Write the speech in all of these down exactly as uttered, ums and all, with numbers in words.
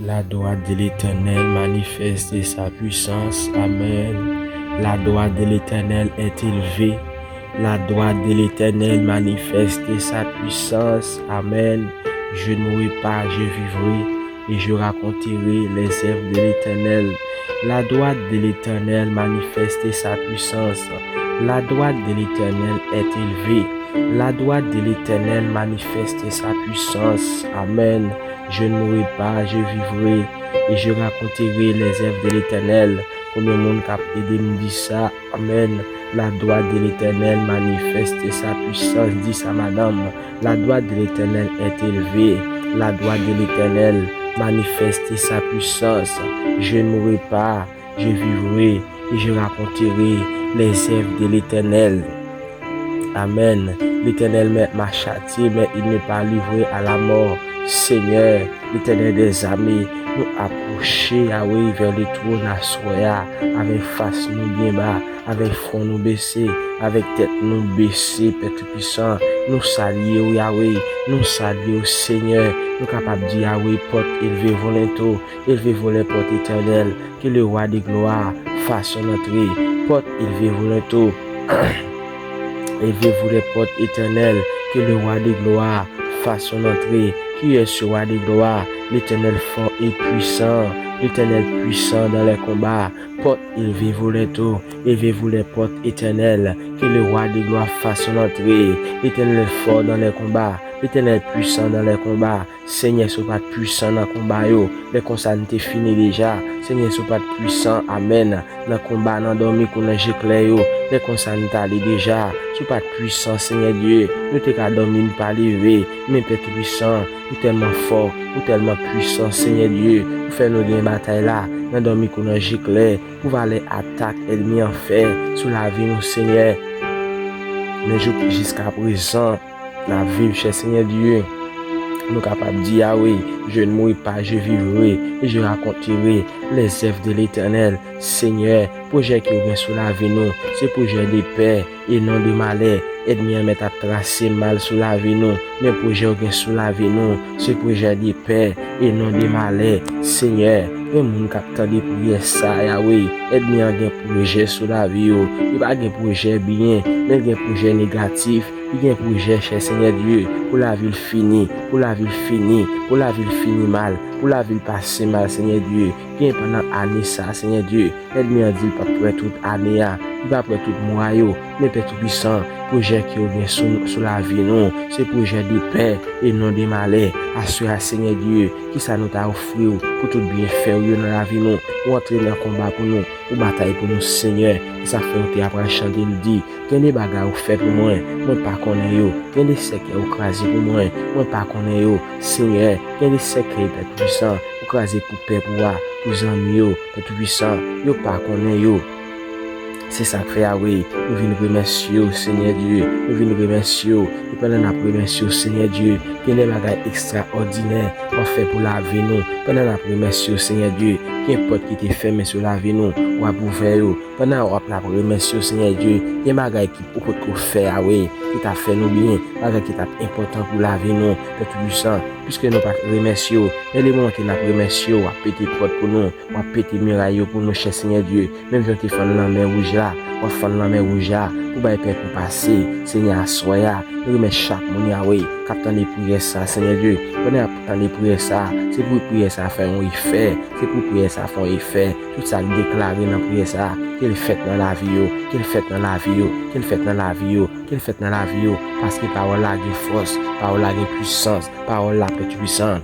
La droite de l'Éternel manifeste sa puissance. Amen. La droite de l'Éternel est élevée. La droite de l'Éternel manifeste sa puissance. Amen. Je ne mourrai pas, je vivrai et je raconterai les œuvres de l'Éternel. La droite de l'Éternel manifeste sa puissance. La droite de l'Éternel est élevée. La droite de l'Éternel manifeste sa puissance. Amen. Je ne mourrai pas, je vivrai et je raconterai les œuvres de l'Éternel. Konbyen moun k ap ede m di sa? Amen. La droite de l'Éternel manifeste sa puissance, di sa madanm. La droite de l'Éternel est élevée. La droite de l'Éternel manifeste sa puissance. Je ne mourrai pas, je vivrai et je raconterai les œuvres de l'Éternel. Amen. L'Éternel m'a châtié, mais il n'est pas livré à la mort. Seigneur, l'Éternel des armées, nou apwoche, Yahweh, vè le twòn aswè a, avèk fas nou byen ba, avèk fwon nou bese, avèk tèt nou bese, Pè Toupisan. Nou salye w, Yahweh. Nou salye w, Senyè. Nou kapab di, Yahweh, pòt elve volonte w, elve volè pòt, Etènèl. Que le roi de gloire fasse son entrée. Pòt elve volonte w. Elve volè pòt, Etènèl. Que le roi de gloire fasse son entrée. Qui est ce roi de gloire? L'Éternel fort et puissant. L'Éternel puissant dans les combats. Pòt elve volonte w. Elve volè pòt, Etènèl. Que le roi de gloire fasse son entrée. L'Éternel fort dans les combats. L'Éternel puissant dans les combats. Senyè, si w pa t pwisan nan konba yo, lè konsa n te fini deja. Senyè, si w pa t pwisan, amèn, nan konba, nan dòmi kou nan je klè yo, lè konsa n t ale deja. Si w pa t pwisan, Senyè Dye, nou te ka dòmi, n pa leve. Men, Pè Toupisan, ou tèlman fò, ou tèlman pwisan, Senyè Dye, pou fè nou gen batay la, nan dòmi kou nan je klè, pou valè atak ènmi an fè sou lavi nou, Senyè. Men jouk jiskaprezan, n ap viv, chè Senyè Dye. Nou kapab di, Yahweh, je ne mourrai pas, je vivrai, et je raconterai les œuvres de l'Éternel. Senyè, pwojè ke w gen sou lavi nou, se pwojè de pè e non de malè. Ènmi an mèt ap trase mal sou lavi nou, men pwojè w gen sou lavi nou, se pwojè de pè e non de malè. Senyè, gen moun k ap tande priyè sa, Yahweh. Ènmi an gen pwojè sou lavi yo. Li pa gen pwojè byen, men l gen pwojè negatif. Li gen pwojè, chè Senyè Dye, pou lavi l fini, pou lavi l fini, pou lavi l fini mal, pou lavi l pase mal, Senyè Dye. Gen pandan ane sa, Senyè Dye, ènmi an di l p ap wè tout ane a, li p ap wè tout mwa yo. Men Pè Toupisan, pwojè ke w gen sou, sou lavi nou, se pwojè de pè e non de malè. Aswè a, Senyè Dye, kisa nou ta ofri w pou tout byenfè w yo nan lavi nou? Ou antre nan konba pou nou, ou batay pou nou, Senyè. E sa fè w te apral chante l di, gen de bagay ou fè pou mwen, mwen pa konnen yo. Gen de sèkèy ou kraze pou mwen, mwen pa konnen yo. Senyè, gen de sèkèy, Pè Toupisan, ou kraze pou pèp ou a, pou zanmi yo, Pè Toupisan, yo pa konnen yo. Se sa k fè, Yahweh, nou vin remèsye w, Senyè Dye. Nou vin remèsye w. E pandan n ap remèsye w, Senyè Dye, gen de bagay ekstraòdinè w ap fè pou lavi nou. Pandan n ap remèsye w, Senyè Dye, gen pòt ki te fèmen sou lavi nou, w ap ouvè yo. Pandan w ap, n ap remèsye w, Senyè Dye, gen bagay ki ou potko fè, Yahweh, ki t ap fè nou byen, bagay ki t ap enpòtan pou lavi nou, Pè Toupisan. Piske nou pa t remèsye w, men le moman ke n ap remèsye w, w ap pete pòt pou nou, w ap pete miray yo pou nou, chè Senyè Dye. Menm jan w te fann lanmè wouj la, w ap fann lanmè wouj la pou bay pèp ou pase. Senyè, aswè a, nou remèt chak moun, Yahweh, k ap tande priyè sa, Senyè Dye. Pandan y ap tande priyè sa, se pou priyè sa fè yon efè. Se pou priyè sa fè yon efè. Tout sa k deklare nan priyè sa, ke l fèt nan lavi yo, ke l fèt nan lavi yo, ke l fèt nan lavi yo, ke l fèt nan lavi yo. Paske pawòl la gen fòs, pawòl la gen pwisans, pawòl la, Pè Toupisan,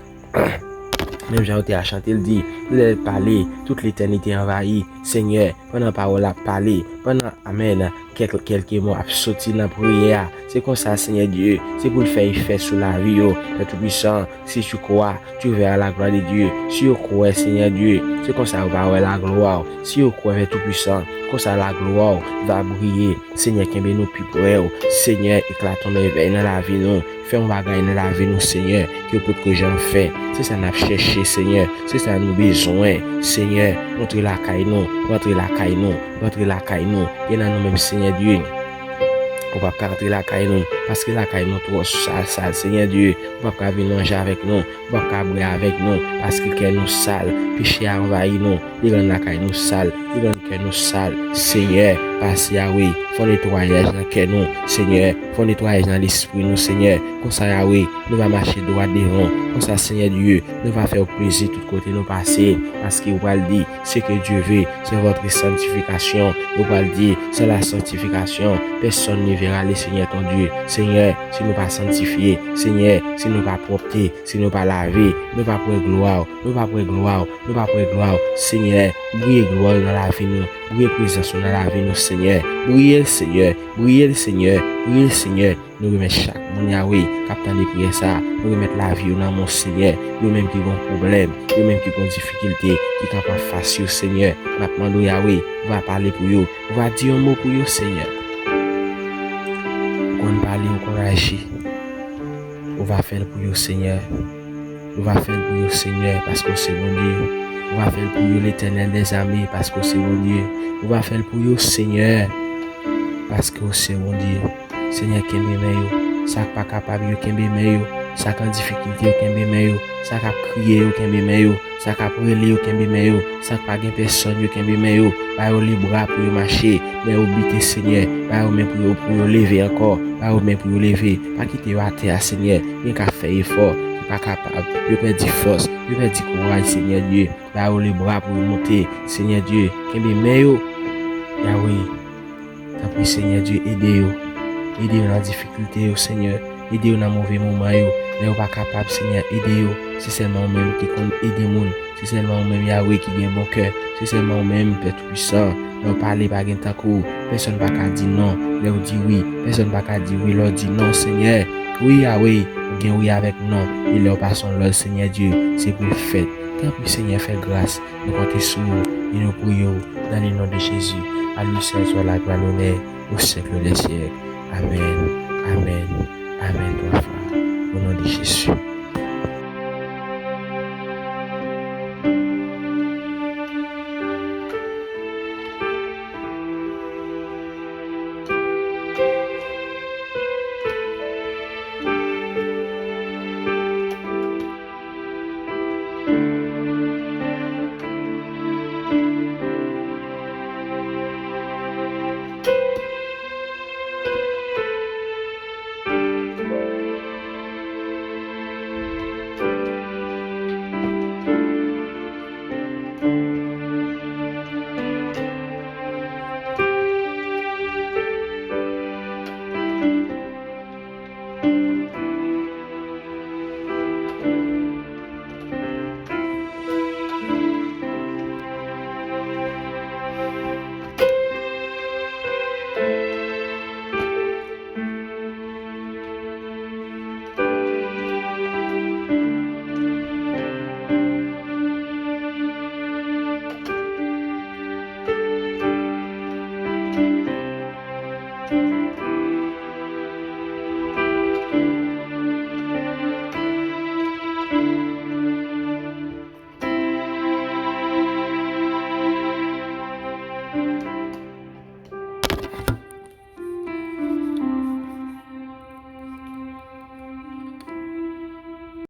menm jan w te a chante l di, lè l pale, tout letènite anvayi. Senyè, pandan pawòl la ap pale, pandan, amèn, kèk, kèlke mo ap soti nan priyè a, se konsa, Senyè Dye, se pou l fè efè sou lavi yo. Pè Toupisan, si tu crois, tu verras la gloire de Dieu. Si yo kwè, Senyè Dye, se konsa yo va wè laglwa w. Si yo kwè, Pè Toupisan, konsa laglwa w va briye. Senyè, kenbe nou pi pre w. Senyè, éclate ton merveille nan lavi nou. Fè yon bagay nan lavi nou, Senyè, ke yo potko janm fè. Se sa n ap chèche, Senyè. Se sa nou bezwen. Senyè, rantre lakay nou, rantre lakay nou, rantre lakay nou. Gen nan nou menm, Senyè Dye, Ou p ap ka antre lakay nou, paske lakay nou twò sal, sal, Senyè Dye. Ou p ap ka vin manje avèk nou, ou p ap ka bwè avèk nou, paske kè nou sal. Peche a anvayi nou, li rann lakay nou sal, li rann kè nou sal. Senyè, pase, Yawe, fè netwayaj nan kè nou, Senyè, fè netwayaj nan lespri nou, Senyè. Konsa, Yawe, nou va mache dwat devan. Konsa, Senyè Dye, nou va fè w plezi tout kote nou pase, paske ou pral di, ce que Dieu veut, c'est votre sanctification. Ou pral di, sans la sanctification, personne ne verra le Seigneur ton Dieu. Senyè, si nou pa santifye, Senyè, si nou pa pwòpte, si nou pa lave, nou p ap wè glwa w, nou p ap wè glwa w, nou p ap wè glwa w. Senyè, briye glwa w nan lavi nou, briye prezans ou nan lavi nou, Senyè. Briye l, Senyè, briye l, Senyè, briye l, Senyè. Nou remèt chak moun, Yawe, k ap tande priyè sa a. Nou remèt lavi yo nan men w, Senyè. Yo menm ki gon pwoblèm, yo menm ki gon difikilte, ki kanpe anfas yo, Senyè. N ap mande w, Yawe, ou va pale pou yo. Ou va di yon mo pou yo, Senyè. Ou konn pale, ou konn aji. Ou va fè l pou yo, Senyè. Ou va fè l pou yo, Senyè, paske w se Bondye. Ou va fè l pou yo, Letènèl dèzame, paske w se Bondye. Ou va fè l pou yo, Senyè, paske w se Bondye. Senyè, kenbe men yo. Sa k pa kapab yo, kenbe men yo. Sa k an difikilte yo, kenbe men yo. Sa k ap kriye yo, kenbe men yo. Sa k ap rele yo, kenbe men yo. Sa k pa gen pèsòn yo, kenbe men yo. Ba yo lebra pou yo mache. Men yo bite, Senyè. Ba yo men pou yo, pou yo leve ankò. Ba yo men pou yo leve. Pa kite yo atè a, Senyè. Gen k ap fè efò, ki pa kapab. Yo pèdi fòs. Yo pèdi kouraj, Senyè Dye. Ba yo lebra pou yo monte, Senyè Dye. Kenbe men yo. Yawe. Tanpri, Senyè Dye, ede yo. Ede yo nan difikilte yo, Senyè. Ede yo nan move moman yo. Lè yo pa kapab, Senyè, ede yo. Se sèlman ou menm ki konn ede moun. Se sèlman ou menm, Yawe, ki gen bon kè. Se sèlman ou menm, Pè Toupisan. Lè w pale, pa gen tankou w. Pèsonn pa ka di non. Lè w di wi, pèsonn pa ka di wi lè w di non, Senyè. Wi, Yawe, ou gen wi avèk non. E lè w pase yon lòd, Senyè Dye, se pou l fèt. Tanpri, Senyè, fè gras. Nou konte sou ou e nou priye w dans le nom de Jésus. À lui seul soit la gloire, l'honneur au siècle des siècles. Amen. Amen. Amen. Twa fwa. Au nom de Jésus.